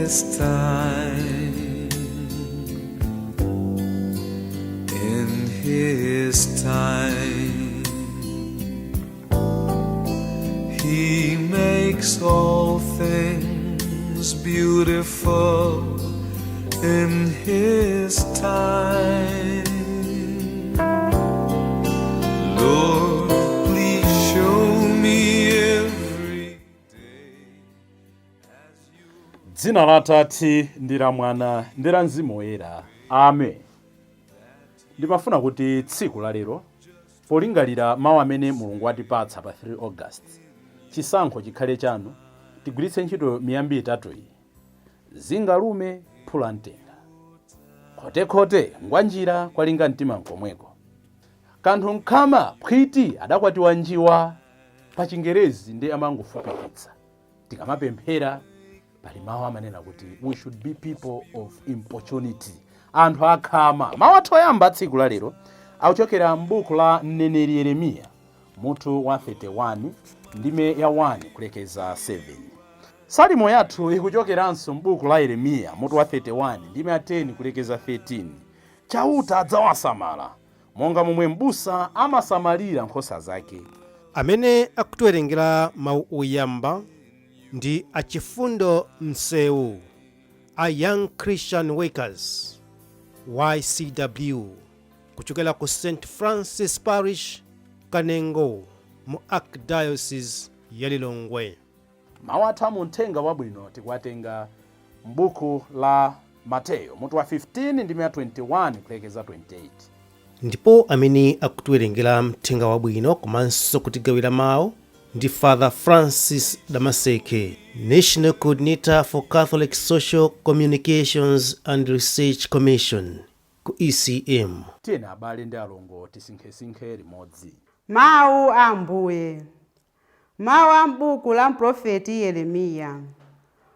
His time. In His time, He makes all things beautiful in His time. Lord, please show me every day as you. Dzina la Atate ndi la Mwana ndi la Mzimu Woyera, amen. Ndimafuna kuti tsiku la lero, polingalira mawu amene Mulungu watipatsa pa 3 August, chisankho chikhale chanu, tigwiritse ntchito miyambi itatu iyi: zingalume phula mtenga, khotekhote ngwanjira kwalinga mtima nkomweko, kanthu nkhama phwiti adakwatiwa njiwa. Pa Chingerezi ndi amangofupikitsa. Tikamapemphera, pali mawu amanena kuti we should be people of importunity, anthu akhama. Mawu athu oyamba tsiku la lero akuchokera m'buku la mneneri Yeremiya, mutu wa 31, ndime ya 1 kulekeza 7. Salimo yathu ikuchokeranso m'buku la Yeremiya, mutu wa 31, ndime ya 10 kulekeza 13. Chauta adzawasamala monga momwe m'busa amasamalira nkhosa zake. Amene akutiwerengera mawu oyamba ndi Achifundo Msewu a Young Christian Workers, YCW, kuchokera ku St Francis Parish, Kanengo, mu Archdiocese ya Lilongwe. Mawu athu amuthenga wabwino tikuwatenga m'buku la Mateyo, mutu wa 15, ndime ya 21 kulekeza 28. Ndipo amene akutiwerengera mthenga wabwino komanso kutigawira mawu ndi Father Francis Damaseke, National Coordinator for Catholic Social Communications and Research Commission ku ECM. Tiyeni abale ndi alongo, tisinkhesinkhe limodzi. Mawu a Ambuye. Mawu a m'buku la mprofeti Yeremiya.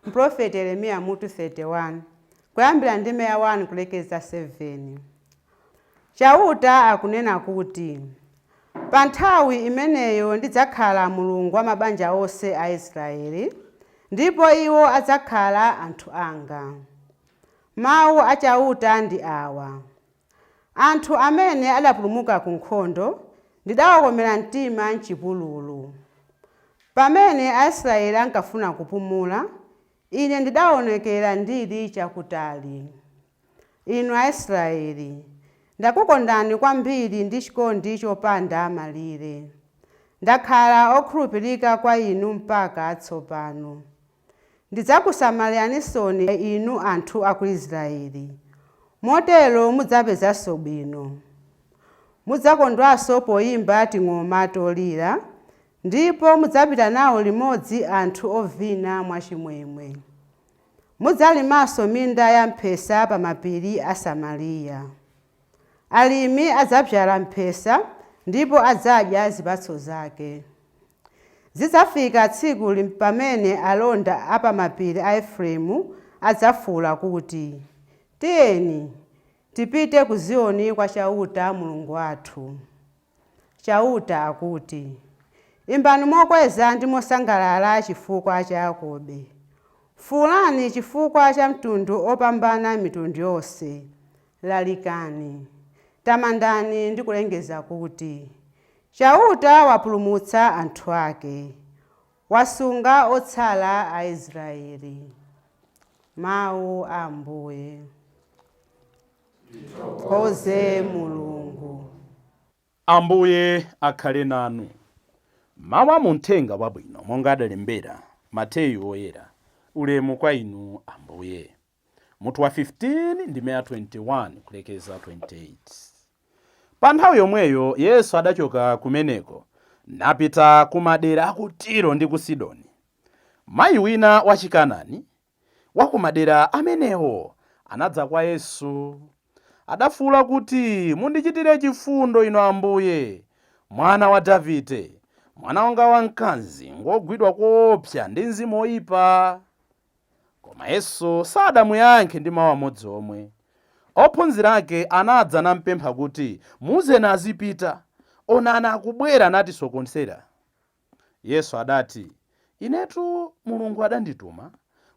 Mprofeti Yeremiya, mutu 31, kuyambira ndime ya 1 kulekeza 7. Chauta akunena kuti, "Pa nthawi imeneyo ndidzakhala Mulungu wa mabanja onse a Israeli, ndipo iwo adzakhala anthu anga." Mawu a Chauta ndi awa: Anthu amene adapulumuka ku nkhondo ndidawakomera mtima m'chipululu. Pamene Aisraeli ankafuna kupumula, ine ndidaonekera ndili chakutali. Inu Aisraeli, ndakukondani kwambiri ndi chikondi chopanda malire. Ndakhala okhulupirika kwa inu mpaka tsopano. Ndidzakusamaliraninso inu anthu a ku Israeli, motero mudzapezanso bwino. Mudzakondwanso poyimba ting'oma tolira, ndipo mudzapita nawo limodzi anthu ovina mwachimwemwe. Mudzalimanso minda ya mphesa pa mapiri a Samariya. Alimi adzabzala mphesa ndipo adzadya zipatso zake. Zidzafika tsiku pamene alonda a pamapiri a Efereimu adzafuwula kuti, 'Tiyeni tipite ku Ziyoni kwa Chauta Mulungu wathu.' Chauta akuti, "Imbani mokweza ndi mosangalala chifukwa cha Yakobe. Fuwulani chifukwa cha mtundu opambana mitundu yonse. Lalikani, tamandani ndi kulengeza kuti, 'Chauta wapulumutsa anthu ake, wasunga otsala a Israeli.'" Mawu a Ambuye. Tithokoze Mulungu. Ambuye akhale nanu. Mawu a muthenga wabwino monga adalembera Mateyu Woyera. Ulemu kwa inu, Ambuye. Mutu wa 15, ndime ya 21 kulekeza 28. Pa nthawi yomweyo Yesu adachoka kumeneko napita ku madera aku Tiro ndi ku Sidoni. Mayi wina wachikanani wa ku madera amenewo anadza kwa Yesu. Adafuwula kuti, "Mundichitire chifundo inu Ambuye, Mwana wa Davide! Mwana wanga wamkazi ngogwidwa koopsa ndi mzimu woyipa." Koma Yesu sadamuyankhe ndi mawu amodzi omwe. Ophunzira ake anadza nampempha kuti, "Muuzeni azipita, onani akubwera natisokosera." Yesu adati, "Inetu Mulungu adandituma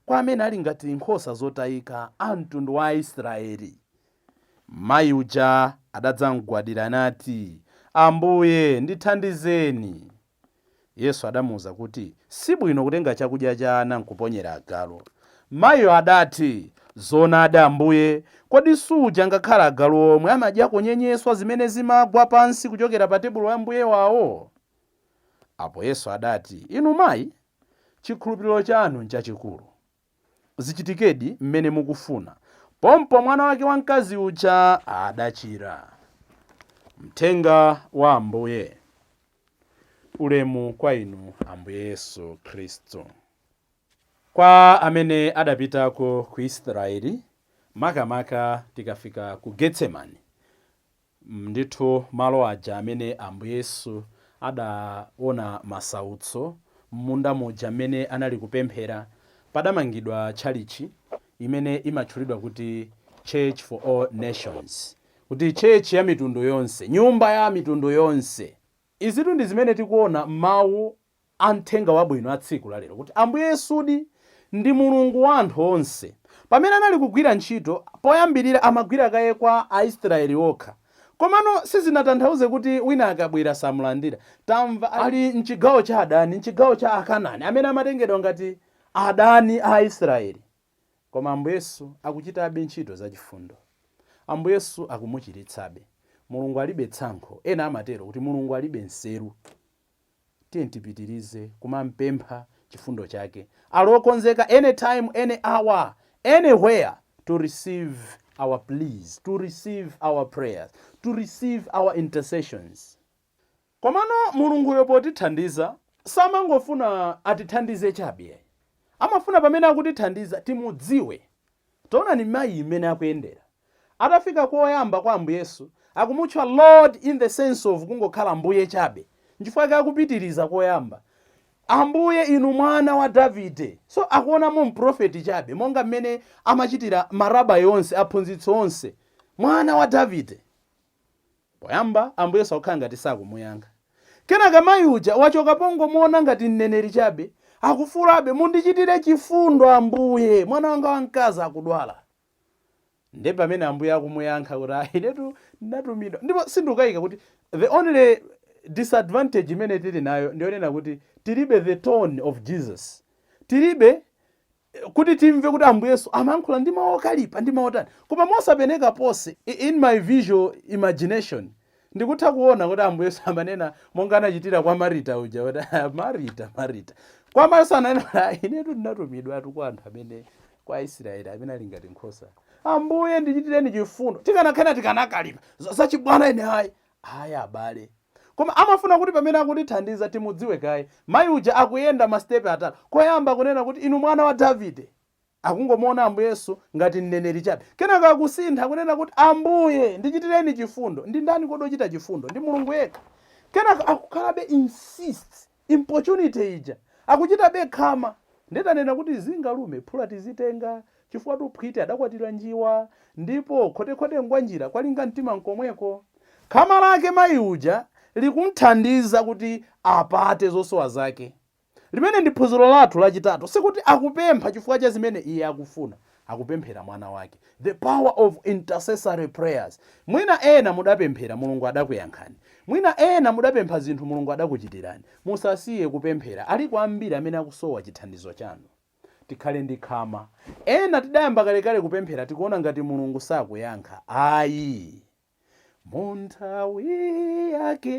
kwa amene ali ngati nkhosa zotayika a mtundu wa Aisraeli. Mayi uja adadzamgwadira nati, Ambuye, ndithandizeni. Yesu adamuwuza kuti, Sibwino kutenga chakudya cha ana nkuponyera agalu. Mayiyo adati, Zoonadi Ambuye, kodi suja ngakhale agalu omwe amadyako nyenyeswa zimene zimagwa pansi kuchokera pa tebulo ya mbuye wawo? Apo Yesu adati, Inu mayi, chikhulupiriro chanu nchachikulu. Zichitikedi mmene mukufuna. Pompo mwana wake wamkazi uja adachira. Mthenga wa Ambuye. Ulemu kwa inu Ambuye Yesu Khristu. Kwa amene adapitako ku Israeli, makamaka tikafika ku Getsemani, ndithu malo aja amene Ambuye Yesu adaona masautso, m'munda muja mmene anali kupemphera, padamangidwa tchalitchi imene imatchulidwa kuti Church for All Nations, kuti church ya mitundu yonse, nyumba ya mitundu yonse. Izitu ndi zimene tikuona m'mawu a mthenga wabwino a tsiku la lero kuti Ambuye Yesudi ndi Mulungu wa anthu onse. Pamene anali kugwira ntchito, poyambirira amagwira kaye kwa Aisraeli okha. Komano sizinatanthauze kuti wina akabwera samulandira. Tamva ali m'chigawo cha adani, m'chigawo cha Akanani amene amatengedwa ngati adani a Aisraeli. Koma Ambuye Yesu akuchitabe ntchito zachifundo. Ambuye Yesu akumuchiritsabe. Mulungu alibe tsankho. Ena amatero kuti Mulungu alibe nseru. Tiyeni tipitirize kumampempha chifundo chake. Ali okonzeka anytime, any hour, anywhere to receive our pleas, to receive our prayers, to receive our intercessions. Komano Mulunguyo potithandiza samangofuna atithandize chabe. Amafuna pamene akutithandiza timudziwe. Taonani mayi mmene akuyendera. Atafika koyamba kwa Ambuye Yesu, akumutcha Lord in the sense of kungokhala Mbuye chabe. Nchifukwa chake akupitiriza koyamba. Ambuye inu mwana wa Davide. So akuonamo mprofeti chabe monga mmene amachitira marabai onse, aphunzitsi onse. Mwana wa Davide. Poyamba Ambuye Yesu akukhala ngati sakumuyankha. Kenaka mayi uja wachoka pongomuona ngati mneneri chabe, akufuulabe, Mundichitire chifundo Ambuye, mwana wanga wamkazi akudwala. Ndiye pamene Ambuye akumuyankha kuti, "Ah, inetu ndinatumidwa." Ndipo sindikukayika kuti the only disadvantage imene tili nayo ndiyonena kuti tilibe the tone of Jesus. Tilibe kuti timve kuti Ambuye Yesu amayankhula ndi mawu okalipa ndi mawu otani. Koma mosapeneka ponse, in my visual imagination, ndikutha kuona kuti Ambuye Yesu amanena monga anachitira kwa Marita uja kuti, Marita, Marita. Kwa Yesu ananena kuti, "Ah, inetu ndinatumidwatu kwa anthu amene, kwa Aisraeli amene ali ngati nkhosa. Ambuye ndichitireni chifundo." Tikanakhala tikanakalipa zachibwana ine ayi. Ayi abale. Koma amafuna kuti pamene akutithandiza timudziwe kaye. Mayi uja akuyenda masitepe atatu. Koyamba kunena kuti inu mwana wa Davide. Akungomuona Ambuye Yesu ngati mneneri chabe. Kenaka akusintha kunena kuti Ambuye ndichitireni chifundo. Ndi ndani kodi ochita chifundo? Ndi Mulungu yekha. Kenaka akukhalabe insist, importunity ija. Akuchitabe khama. Nditanena kuti zingalume phula tizitenga chifukwa tuphwiti adakwatira njiwa ndipo khotekhote ngwanjira kwalinga mtima nkomweko. Khama lake mayi uja likumthandiza kuti apate zosowa zake. Limene ndi phunziro lathu lachitatu, sikuti akupempha chifukwa cha zimene iye akufuna, akupemphera mwana wake. The power of intercessory prayers. Mwina ena mudapemphera Mulungu adakuyankhani. Mwina ena mudapempha zinthu Mulungu adakuchitirani. Musasiye kupemphera. Aliko ambiri amene akusowa chithandizo chanu. Tikhale ndi khama. Ena tidayamba kalekale kupemphera tikuona ngati Mulungu sakuyankha. Ayi. Mu nthawi yake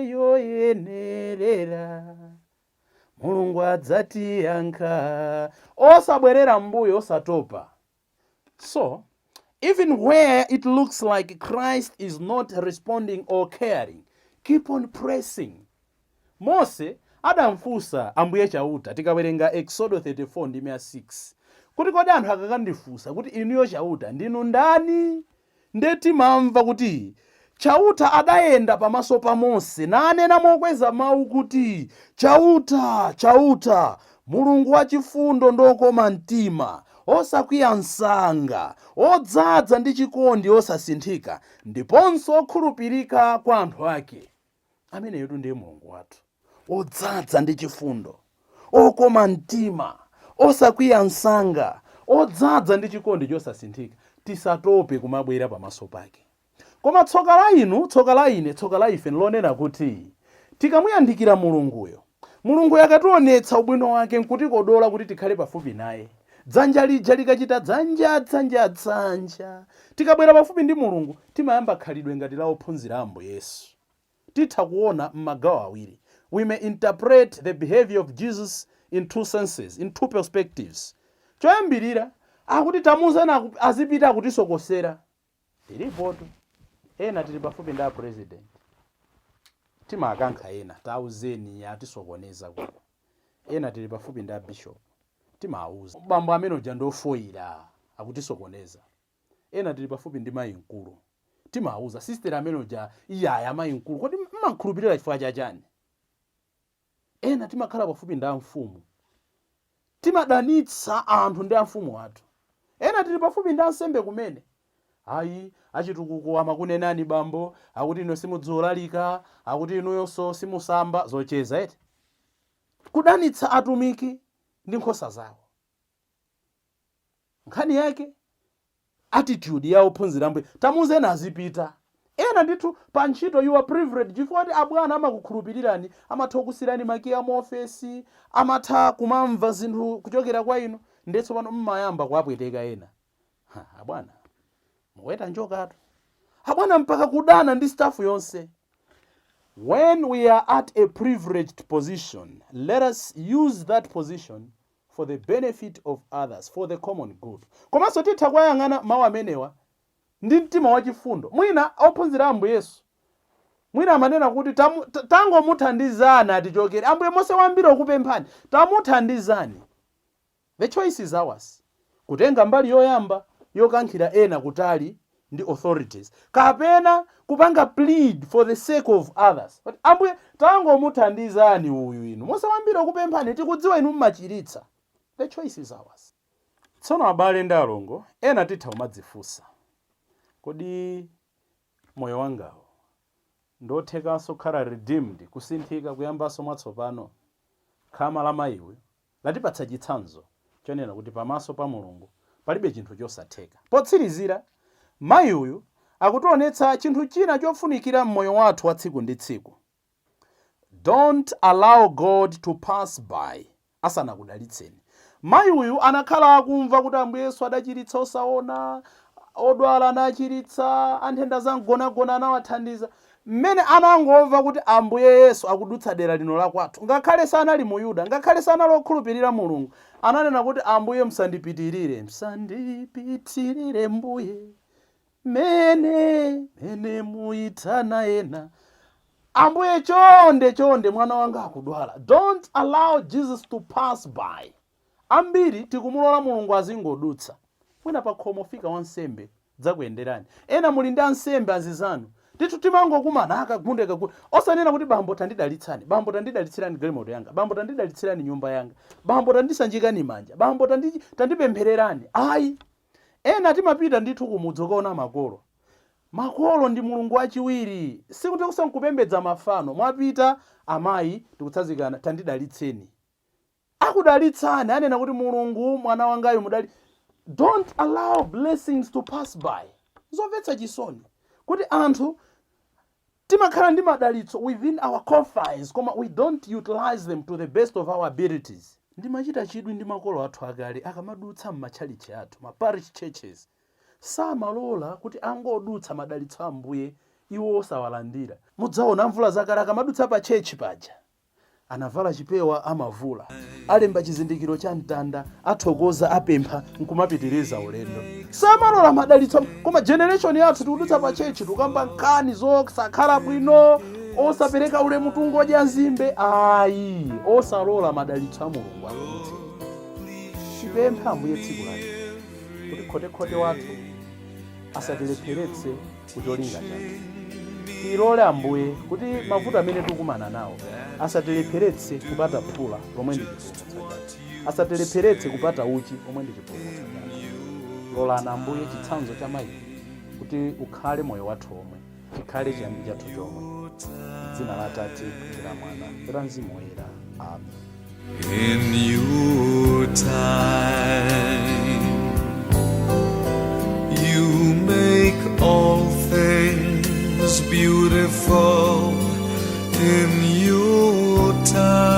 yoyenerera Mulungu adzatiyankha. Osabwerera mbuyo, osatopa. So even where it looks like Christ is not responding or caring, keep on pressing. Mose adamfunsa Ambuye Chauta, tikawerenga Exodo 34 ndime ya 6, kuti kodi anthu akakandifunsa kuti inuyo Chauta ndinu ndani? Nde timamva kuti Chauta adayenda pamaso pa Mose nanena mokweza mau kuti, Chauta, Chauta, Mulungu wachifundo ndi wokoma mtima, osakwiya msanga, odzadza ndi chikondi osasinthika, ndiponso wokhulupirika kwa anthu ake. Ameneyotu ndiye Mulungu wathu, odzadza ndi chifundo, okoma mtima, Osakwiya msanga, odzaza ndi chikondi chosasinthika. Tisatope kumabwera pamaso pake. Koma tsoka la inu, tsoka la ine, tsoka la ife nlonena kuti tikamuyandikira Mulunguyo, Mulunguyo akationetsa ubwino wake nkutikodola kuti tikhale pafupi naye, dzanja lija likachita dzanja dzanja dzanja, tikabwera pafupi ndi Mulungu timayamba khalidwe ngati la ophunzira a Ambuye Yesu. Titha kuona m'magawo awiri. We may interpret the behavior of Jesus in two senses, in two perspectives. Choyambirira, akuti tamuuzani azipita, akutisokosera. Tilipotu ena tili pafupi ndi a President, timakankha ena, "Tauzeni, atisokoneza kuno." Ena tili pafupi ndi a bishop, timawuza, "Bambo amene uja ndofoyira, akutisokoneza." Ena tili pafupi ndi mayi mkulu, timawuza, "Sister amene uja iyaya, mayi mkulu, kodi mmankhulupirira chifukwa chachani?" Ena timakhala pafupi ndi amfumu, timadanitsa anthu ndi amfumu athu. Ena tili pafupi ndi ansembe kumene. Ayi, achitukuko amakunenani bambo, akuti inu simudziwolalika, akuti inuyonso simusamba, zocheza eti, kudanitsa atumiki ndi nkhosa zawo. Nkhani yake, attitude ya ophunzira Ambuye, "Tamuuzeni azipita." Ena ndithu pa ntchito you are privileged chifukwa kuti abwana amakukhulupirirani, amatha kukusiyirani makiya mu ofesi, amatha kumamva zinthu kuchokera kwa inu. Ndiye tsopano mmayamba kuwapweteka ena. Ha, abwana muweta njokatu, abwana mpaka kudana ndi staff yonse. When we are at a privileged position, let us use that position for the benefit of others, for the common good. Komanso titha kuwayang'ana mawu amenewa ndi mtima wachifundo. Mwina ophunzira Ambuye Yesu mwina amanena kuti, "Tangomuthandizani atichokere, Ambuye, mose wambiri okupemphani, tamuthandizani." The choice is ours, kutenga mbali yoyamba yokankhira ena kutali ndi authorities, kapena kupanga plead for the sake of others. But, "Ambuye, tangomuthandizani uyu, inu mose wambiri okupemphani, tikudziwa inu mmachiritsa." The choice is ours. Tsono abale ndi alongo, ena titha kumadzifunsa, kodi moyo wangawo ndothekanso kukhala redeemed, kusinthika, kuyambanso mwatsopano? Khama la mayiwe latipatsa chitsanzo chonena kuti pamaso pa Mulungu palibe chinthu chosatheka. Potsirizira, mayi uyu akutionetsa chinthu china chofunikira m'moyo wathu wa tsiku ndi tsiku. Don't allow God to pass by asanakudalitseni. Mayi uyu anakhala akumva kuti Ambuye Yesu adachiritsa osaona, odwala anachiritsa, anthenda za mgonagona anawathandiza. Mmene anangomva kuti Ambuye Yesu akudutsa dera lino la kwathu, ngakhale sanali mu Yuda, ngakhale sanali okhulupirira Mulungu, ananena kuti, "Ambuye, musandipitirire, musandipitirire Mbuye, mene mene muyitana ena. Ambuye, chonde chonde, mwana wanga akudwala." Don't allow Jesus to pass by. Ambiri tikumulola Mulungu azingodutsa. Mwina pa khomo fika wansembe dzakuyenderani. Ena muli ndi ansembe azizanu ndithu, timangokumana, akagunde kagunde, osanena kuti, "Bambo, tandidalitsani. Bambo, tandidalitsirani galimoto yanga. Bambo, tandidalitsirani nyumba yanga. Bambo, tandisanjikani manja. Bambo, tandipemphererani." Ayi. Ena timapita ndithu kumudzi kukaona makolo. Makolo ndi Mulungu wachiwiri, sikuti kusankupembedza mafano. Mwapita, "Amayi, tikutsanzikana, tandidalitseni." Akudalitsani, anena kuti, "Mulungu, mwana wangayo mudali." Don't allow blessings to pass by. Zomvetsa chisoni kuti anthu timakhala ndi madalitso within our confines, koma we don't utilize them to the best of our abilities. Ndimachita chidwi ndi makolo athu akale, akamadutsa m'matchalichi athu, ma parish churches, samalola kuti angodutsa madalitso a Ambuye iwo osawalandira. Mudzaona mvula zakale, akamadutsa pa church paja, anavala chipewa, amavula, alemba chizindikiro cha mtanda, athokoza, apempha, nkumapitiriza ulendo. Samalola madalitso. Koma generation yathu, tikudutsa pa church, tikukamba nkhani zosakhala bwino, osapereka ulemu, tungodya nzimbe. Ayi, osalola madalitso a Mulungu akudutse. Tipemphe Ambuye tsiku lake kuti khotekhote wathu asatilepheretse kucholinga chathu. Tilole Ambuye kuti mavuto amene tikukumana nawo asatilepheretse kupata phula lomwe ndi chipulumutso chathu, asatilepheretse kupata uchi omwe ndi chipulumutso chathu. Lolani Ambuye chitsanzo cha mayi kuti ukhale moyo wathu omwe, chikhale chiyambi chathu chomwe. Dzina la Atate ndi la Mwana ndi la Mzimu Woyera, amen. In your time, you make all things beautiful in your time.